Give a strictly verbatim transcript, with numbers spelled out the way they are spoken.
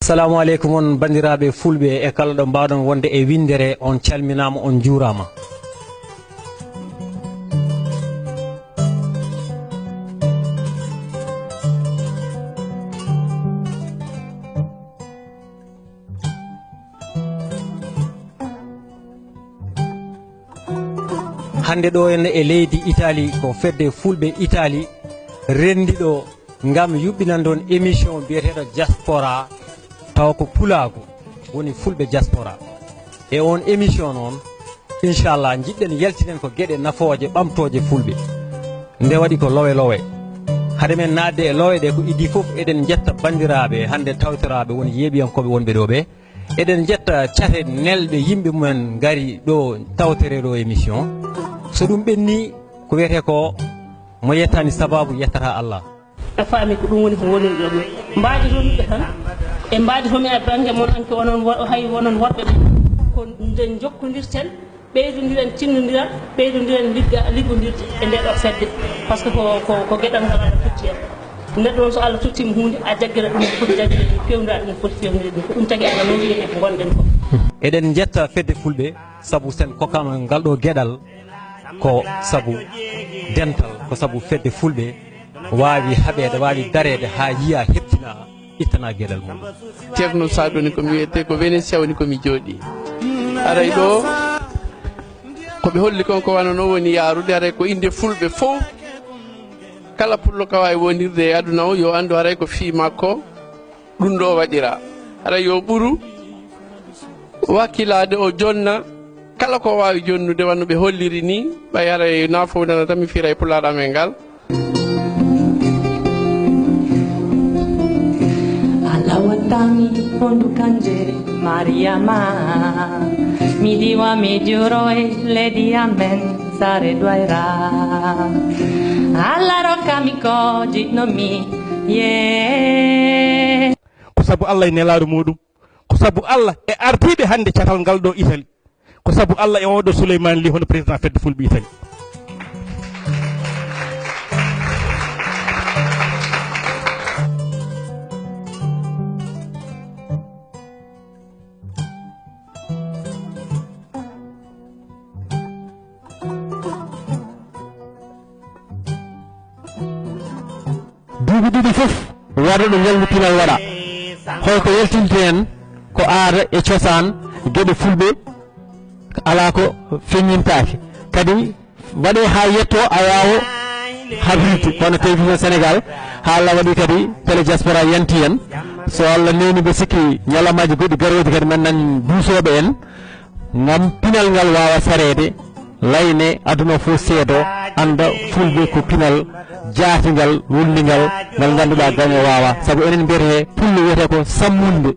Assalamu aleykum on banndiraaɓe fulɓe e kala ɗo mbaawɗon wonde e winndere, on calminaama, on njuuraama. Hannde ɗo en e leydi Italie, ko fedde fulɓe Italie renndi ɗo ngam yuɓɓinande on émission biyeteeɗo Diaspora, tawa ko pulaagu woni fulɓe diaspora. E on émission noon, inchallah, njiɗɗen yaltinen ko geɗe nafooje, ɓamtooje fulɓe. Nde waɗi ko lowe lowe. Hade men naatde e lowe ɗe, ko idii fof eɗen njetta banndiraaɓe hannde tawtoraaɓe woni yeeɓiyankooɓe wonɓe ɗo ɓe. Eɗen njetta cate nelɓe yimɓe mumen ngari ɗo tawtere ɗo émission. So ɗum ɓenni, ko wiyetee ko mo yettaani sababu yettata Allah. A faami ko ɗum woni ko woni ɗo ɗum. Mbaadi toon ɓe tan. E mbaadi toon e bannge mon anke onon wo-, hay wonon worɓe ɓe. Ko nde njokkondirten, ɓeydondiren, tinnondiral, ɓeydondiren ligga-, liggondirde e nde ɗo fedde. Par ce que ko, ko, ko geɗal ngal Allah totti en. Neɗɗo on so Allah tottiima huunde, a jaggira ɗum ko foti jaggira ɗum, pewnda ɗum ko foti fewndire ɗum. Ko ɗum tagi Allah noon wiyete ko ngonɗen ko. Eɗen njetta fedde fulɓe, sabu sen kokkaama ngal ɗo geɗal, ko sabu dental, ko sabu fedde fulɓe waawi haɓeede, waawi dareede haa yiya, heɓtina, ittana geɗal mum. Ceerno Saadu woni ko mi wiyetee, ko Venetia woni ko mi jooɗii. Aray ɗo, ko ɓe holli kon ko wano no woni yaarude, aray ko innde fulɓe fof. Kala pullo ka waawi wondirde e aduna o, yo anndu haray ko fii makko ɗum ɗo waɗira. Haray yo ɓuru wakkilaade, o jonna kala ko waawi jonnude, wano ɓe holliri ni, ɓay haray na fof nana tan mi fiira e pulaar amen ngal. Allah wattami hondu kanje Mariama, mi diwa mi juro e leydi amen. Sare Duwayra. Allah rokka mi ko jiɗno mi ye. Ko sabu Allah e nelaaɗo muɗum, ko sabu Allah e ardiiɓe hannde catal ngal ɗo Italie, ko sabu Allah e oɗo Souleymane Ly hono président fedde fulɓe Italie. Duuɓi ɗiɗi fof waɗa ɗo ngal pinal waɗa. Holko yaltinte en ko aada e cosaan, geɗe fulɓe alaa ko feññintaake. Kadi waɗe haa yetto ayaawo habrirde kono télévision Sénégal, haa Allah waɗi kadi télé diaspora yanti en. So Allah neeni mbe sikki ñalamaaji goɗɗi garooji kadi men nan duusooɓe en. Ngam pinal ngal waawa sareede, layne aduna o fof seedo, annda fulɓe ko pinal jaatingal, wullingal, ngal ngannduɗaa gaño waawa. Sabu enen mbiyetee pullo wiyetee ko sammunde.